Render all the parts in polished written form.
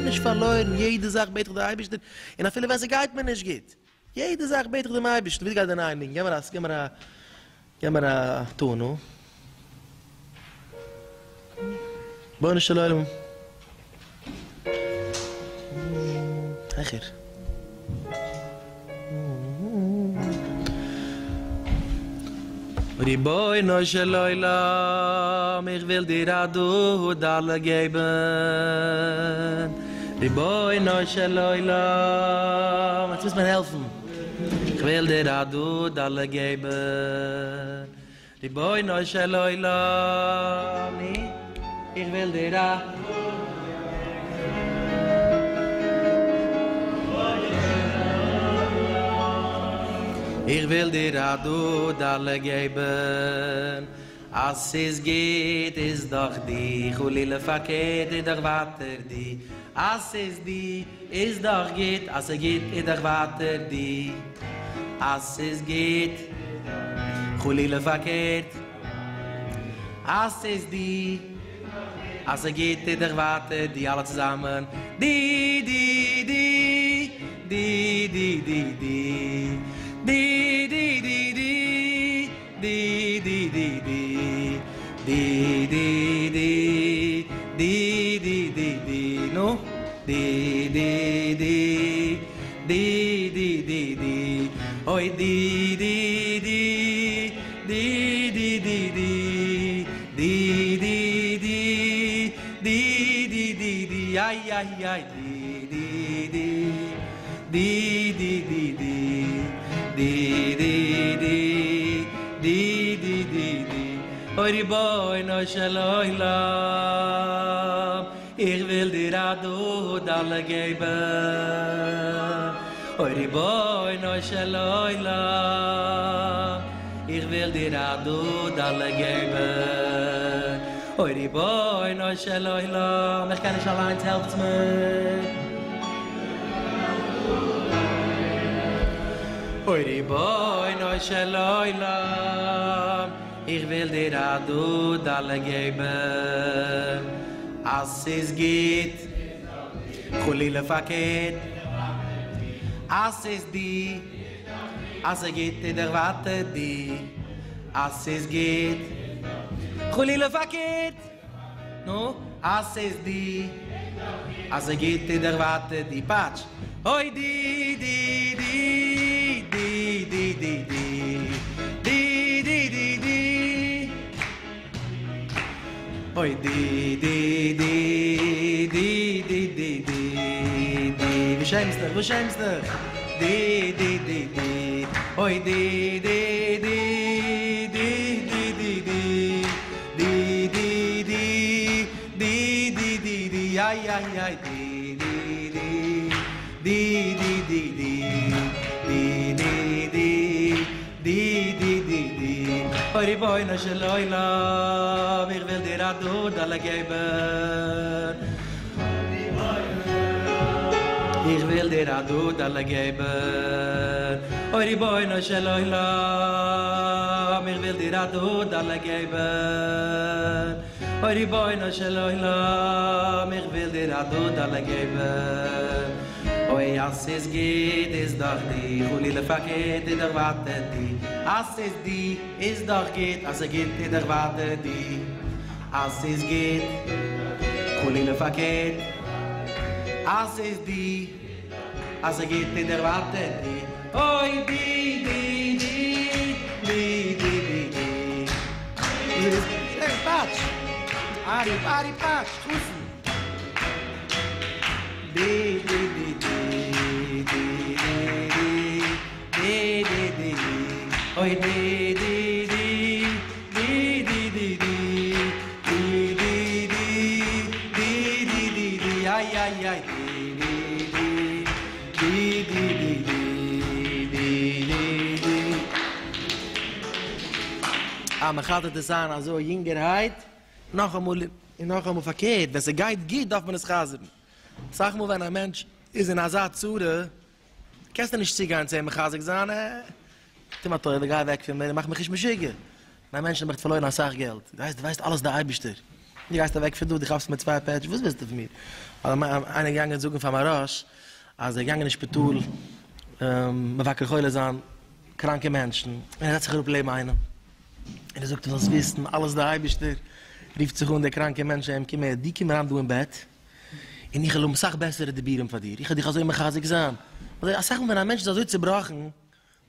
נישט פארלוירן, יעדע זאך בעט איך די אייבערשטער, און אפילו ווען ס'גייט מיר נישט גוט, יעדע זאך בעט איך דעם אייבערשטן, ווי גייט די נייע ניגון? געב מיר א, געב מיר א, געב מיר א טאן, נו. רבונו של עולם. העכער. רבונו של עולם, איך וויל דיר א דוד'עלע געבן. רבונו של עולם, יעצט מוז מען העלפן. איך וויל דיר א דוד'עלע געבן. רבונו של עולם, איך וויל דיר א. איך וויל דיר א דוד'עלע געבן, אז ס'איז גוט איז דאך די, חלילה פארקערט איז דאך ווייטער די, אז ס'איז די איז דאך גוט, אז ס'איז גוט איז דאך ווייטער די, אז ס'איז גוט, חלילה פארקערט, אז ס'איז די, אז ס'איז גוט איז דאך ווייטער די, אלע צוזאמען, די די די, די די די די, די די די די, די די די די, די די די, די די די די, נו, די די די, די די די די, אוי די די די, די די די די, די די די, די די די די, איי איי איי די די די, די די די די, די די די, די די די די, אוי רבונו של עולם, איך וויל דיר א דוד'עלע געבן, אוי רבונו של עולם, איך וויל דיר א דוד'עלע געבן, אוי רבונו של עולם, איך קען נישט אליינס העלפטס מיר. אוי רבונו של עולם, איך וויל דיר א דוד'עלע געבן, אז ס'איז גוט, חלילה פארקערט, אז ס'איז די, אז ס'איז גוט איז דאך ווייטער די, אז ס'איז גוט, חלילה פארקערט, נו, אז ס'איז די, אז ס'איז גוט איז דאך ווייטער די, פאטש, אוי די די די, די די די די, די די די די, אוי די די די, די די די די, די, וואס שעמסט דיך, וואס שעמסט דיך, די די די די, אוי די די די, די די די די, די די די, די די די די, איי איי איי די די די, די די די די, די די די, די די די די, אוי רבונו של עולם, איך וויל דיר א דוד'עלע געבן. איך וויל דיר א דוד'עלע געבן. אוי רבונו של עולם, איך וויל דיר א דוד'עלע געבן. אוי רבונו של עולם, איך וויל דיר א דוד'עלע געבן. אוי אז ס'איז גוט איז דאך די, חלילה פארקערט איז דאך ווייטער די. אז ס'איז די איז דאך גוט, אז ס'איז גוט איז דאך ווייטער די. אז ס'איז גוט, חלילה פארקערט. אז ס'איז די, אז ס'איז גוט איז דאך ווייטער די. אוי די די די, די די די די. פאטש! ארי ארי פאטש! חתן! די די די די, די די די, די די די די, אוי די די די, די די די די, די די די, די די די די, איי איי איי די די די, די די די די, די די די. אה, מען חזר'ט עס איין אזוי יונגערהייט, נאכאמאל און נאכאמאל פארקערט, ווען ס'גייט גוט דארף מען עס חזר'ן. אסאך מאל ווען א מענטש איז אין אזא צרה, קענסטו נישט צוגיין צו אים מחזק זיין, אה, טו מיר א טובה, גיי אוועק פון מיר, מאך מיך נישט משוגע. א מענטש האט פארלוירן אסאך געלט, דו ווייסט, דו ווייסט אלעס די אייבערשטער. דו גייסט אוועק פון דא, דו כאפסט מיר צוויי פעטש, וואס ווילסטו פון מיר? איינער איז געגאנגען זאגן פאר מוהרא"ש אז ער איז געגאנגען אין שפיטאל מבקר חולה זיין קראנקע מענטשן, און ער זעצט זיך אראפ לעבן איינעם, און ער זאגט אים זאלסט וויסן, אלעס דער אייבערשטער, רופט זיך אן דער קראנקער מענטש אים, קום הער, דו קום אריין דא אין בעט, און איך וועל האבן אסאך בעסערע דיבורים פאר דיר, איך וועל דיך אזוי מחזק זיין. אזוי אסאך מאל ווען א מענטש איז אזוי צובראכן,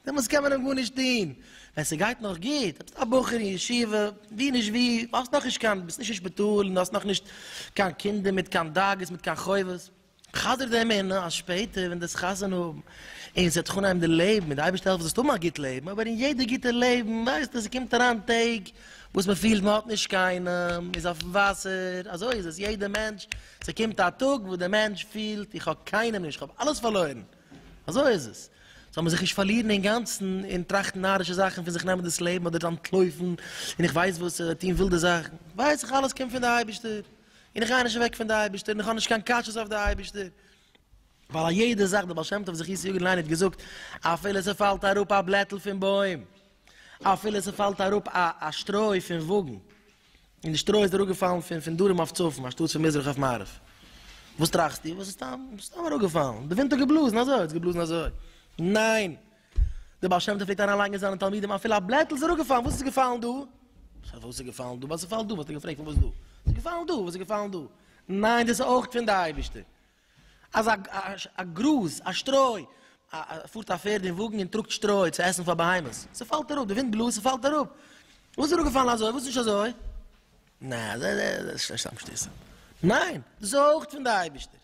דעמאלטס קען מען אים גארנישט טון. ווען ס'גייט נאך גוט, ביסט א בחור אין ישיבה, ווי נישט ווי, האסט נאכנישט קיין, ביסט נישט אין שפיטאל, און האסט נאכנישט קיין קינדער מיט קיין דאגות, מיט קיין חובות. חזר די אמונה אז שפעטער ווען דו וועסט חתונה האבן און ס'וועט זיך אנהייבן די לעבן מיט די אייבערשטער העלפן זאלסטו האבן א גוט לעבן, אבער אין יעדע גוטע לעבן ווייסטו ס'קומט אריין טעג וואס מ'פילט מ'האט נישט קיינעם, מ'איז אויפן וואסער, אזוי איז עס יעדע מענטש, ס'קומט א טאג וואס די מענטש פילט איך האב קיינעם נישט, איך האב אלעס פארלוירן, אזוי איז עס, זאל מען זיך נישט פארלירן אינגאנצן און טראכטן נארישע זאכן פון זיך נעמען דאס לעבן אדער אנטלויפן און איך ווייס וואס, טון ווילדע זאכן, ווייס איך אלעס קומט פון די אייבערשטער. און איך גיי נישט אוועק פון די אייבערשטער, און איך האב נישט קיין קשיות אויף די אייבערשטער, ווייל א יעדע זאך, דער בעל שם טוב זכותו יגן עלינו האט געזאגט, אפילו ס'פאלט אראפ א בלעטל פון בוים, אפילו ס'פאלט אראפ א א שטרוי פון וואגן, און די שטרוי איז אראפגעפאלן פון פון דרום אויף צפון אנשטאטס פון מזרח אויף מערב, וואס טראכסטו? וואס איז סתם סתם אראפגעפאלן? די ווינט האט געבלאזן אזוי, האט עס געבלאזן אזוי? ניין! דער בעל שם טוב פלעגט אריינלייגן אין זיינע תלמידים אפילו א בלעטל איז אראפגעפאלן, וואס איז געפאלן דא? וואס איז געפאלן דא? ווייל ס'פאלט דא, וואלסטו געפרעגט פארוואס דא? ס'איז געפאלן דא, וואס איז געפאלן דא? ניין, דאס איז אויך פון די אייבערשטער. אז א גראז, א שטרוי, פארט א פערד אין וואגן און טראגט שטרוי צו עסן פאר בהמות, ס'פאלט אראפ, די ווינט בלאזט, ס'פאלט אראפ. וואס איז אראפגעפאלן אזוי, וואס נישט אזוי? ניין, דאס איז סתם שטותים. ניין, דאס איז אויך פון די אייבערשטער.